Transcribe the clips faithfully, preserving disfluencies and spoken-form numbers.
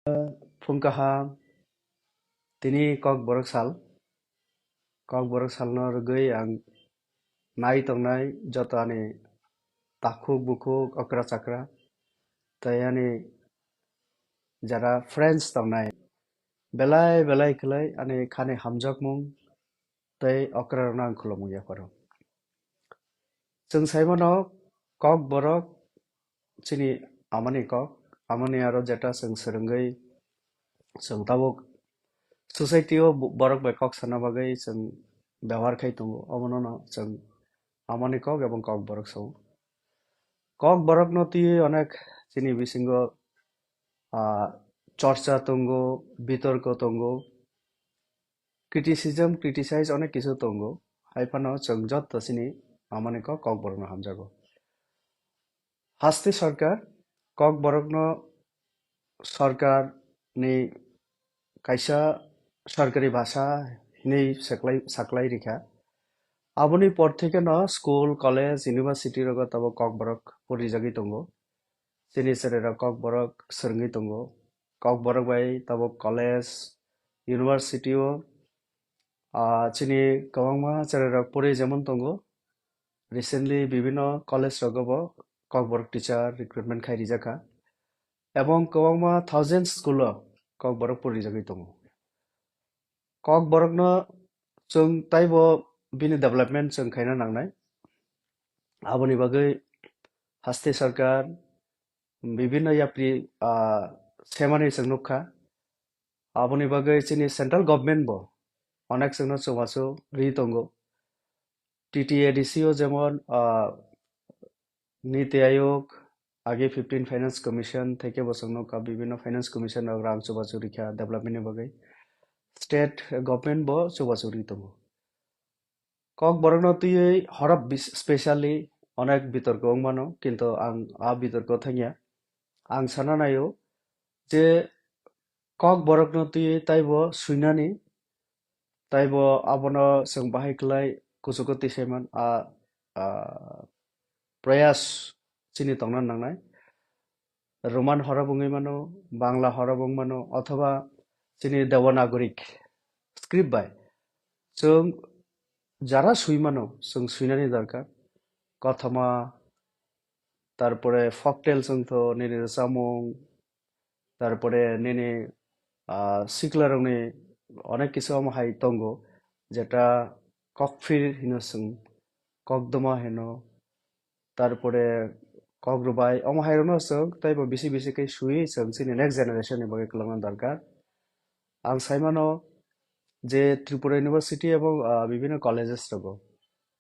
Phung kaham, tini Kokborok sal. Kokborok salno rwgwi ang nai tongnai joto ani takhuk bukhuk okra chakra tei ani jara friends tongnai, belai belai khlai ani khani hamjakmung tei okrarokno ang khulumung yapharo. Chwng saimano Kokborok chini amani kok, amani aro jeta chwng swrwngwi chwng tabuk society o bo-, borok bai kok sana bagwi chwng bebohar khai tongo, omono no chwng amani kok ebong Kokborok sao. Kokborokno twiwi onek chini bisingo, ah, chorcha tongo, bitorko tongo, criticism, criticize onek kisu tongo, hai phano chwng joto chini amani kok Kokborokno hamjago. Haste sarkar, Kokborokno sarkar ni kaisa sarkari bhasha hinwi saklai, saklai rikha. Aboni por thekeno school, college, university rogo tabuk Kokborok porijagwi tongo. Chini chwrairok Kokborok swrwngwi tongo. Kokborok bai tabuk college, university o, ah, chini kwbangma chwrairok pori jemon tongo. Recently bibino college rogo bo Kokborok teacher recruitment khai rijak kha. Ebong kwbangma thousand school o Kokborok porijagwi tongo. Kokborokno chwng taibo bini development chwng khaina nangnai. Aboni bagwi haste sarkar bibino yapri, ah, semani chwng nukha. Aboni bagwi chini central government bo onek chwngno chubachu ri tongo. T T A D C o jemon, ah, Niti Aayog, age fifteen Finance Commission theke bo chwngno ka bibino Finance Commission rok rang chubachu rikha development ni bagwi. State government bo chubachu ri tongo. Kokborokno twiwi horop bis-, specially onek bitorko wngmano, kintu ang a bitorko thangya. Ang sana naio je Kokborokno twiwi taibo swinani, taibo abono chwng bahai khlai kuchugo tisaiman a, a, prayas chini tongna nangnai. Roman horop wngwi mano, Bangla horop wng mano, othoba chini Devanagari script bai chwng jara swi mano, chwng swinani dorkar. Kothoma, tarpore folktale chwng tho nini rwchapmung, tarpore nini, ah, siklarokni onek kisu omo hai tongo, jeta kokphir hino chwng, kokdoma hino, tarpore kok rwbai, omo hai rokno chwng taibo bisi bisi khe swiwi chwng chini next generation ni bagwi kwlwngna dorkar. Ang sai mano je Tripura University ebong, ah, bibino colleges rogo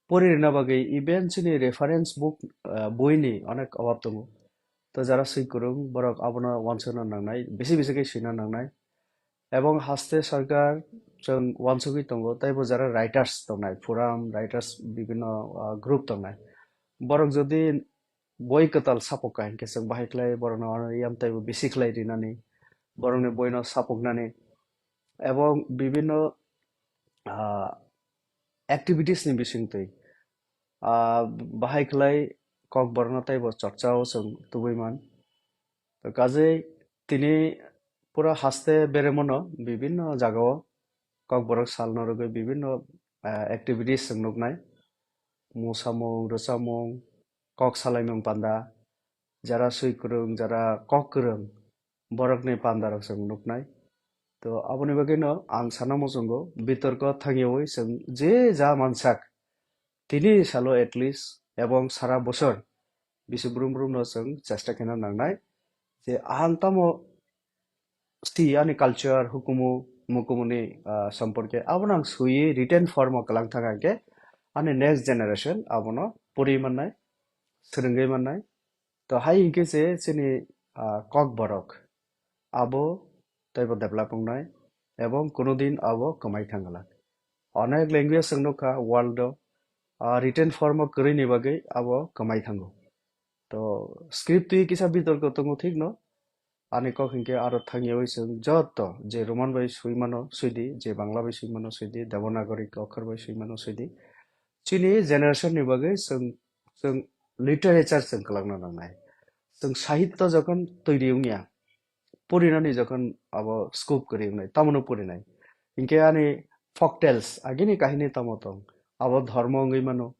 pori rwna bagwi even chini reference book, ah, boini onek obab tongo. To jara swi kwrwng borok abono uansukna nangnai, bisi bisi khe swina nangnai. Ebong haste sarkar chwng uansugwi tongo, taibo jara writers tongnai, forum, writers bibino, ah, group tongnai. Borok jodi boi kwtal sapok kha hinkhe chwng bahai khlai borokno ano yam taibo bisi khlai rinani, borokni boino sapoknani, ebong bibino, ah, activities ni bisingtwi, ah, bahai khlai Kokborokno taibo chorchao chwng tubui man. To kajei tini pura haste beremano bibinno jagao Kokborok salno rwgwi bibinno, ah, activities chwng nuknai. Musamung, rwchapmung, kok salaimung panda, jara swi kwrwng, jara kok kwrwng, borokni pandarok chwng nuknai. To aboni bagwino ang sana muchungo bitorko thangyawi chwng je ja mansak, tini salo at least ebong sara bosor bisi brum brumno chwng chesta khaina nangnai je ang tamo si ani culture, hukumu, mukumuni, ah, somporke abono ang swiwi written form o kwlang thang khe ani next generation abono pori mannai, swrwngwi mannai. To hai hinkhe se chini, ah, Kokborok abo teibo develop wngnai ebong kunudin abo kwmai thangla. Onek language chwng nukha world o, ah, written form o kwrwini bagwi abo kwmai thango. To script twi kisa bitorko tongo thikno, ani kok hinkhe aro thangyawi chwng joto je Roman bai swi mano swidi, je Bangla bai swi mano swidi, Devanagari okhor bai swi mano swidi. Chini generation ni bagwi chwng, chwng literature chwng kwlangna nangnai. Chwng sahitya jokhon toiri wngya, purinani jokhon abo scope kwrwi wngnai, tamono purinai. Hinkhe ani folktales, agini kahini tamo tong, abo dhormo wngwi mano,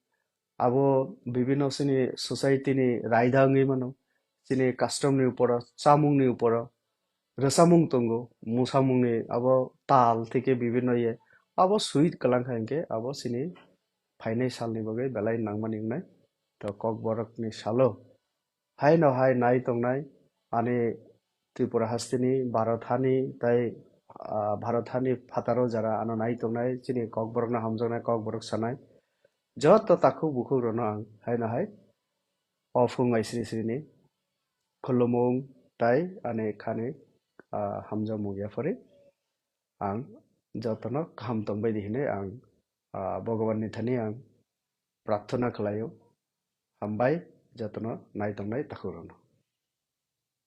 abo bibinno chini society ni raida wngwi mano, chini custom ni uporo, chamung ni uporo, rwchapmung tongo, mwsamung ni abo tal theke bibinno ye, abo sweet kwlang kha hinkhe abo chini phainai salni bagwi belai nangmani wngnai. To Kokborok ni salo haino hai nai tongnai ani Tripura hasteni, Bharat hani tai, ah, Bharat hani phataro jara ano nai tongnai, chini Kokborokno hamjaknai, Kokborok sanai joto takhuk bukhuk rokno ang haino hai o phung ai sri srini khulumung tai ani khani, ah, hamjakmung yaphari ang jotono kaham tongbai di hinwi ang, ah, Bhagwanni thani ang prarthana khlaio. Hambai jotono nai tongnai takhukrokno.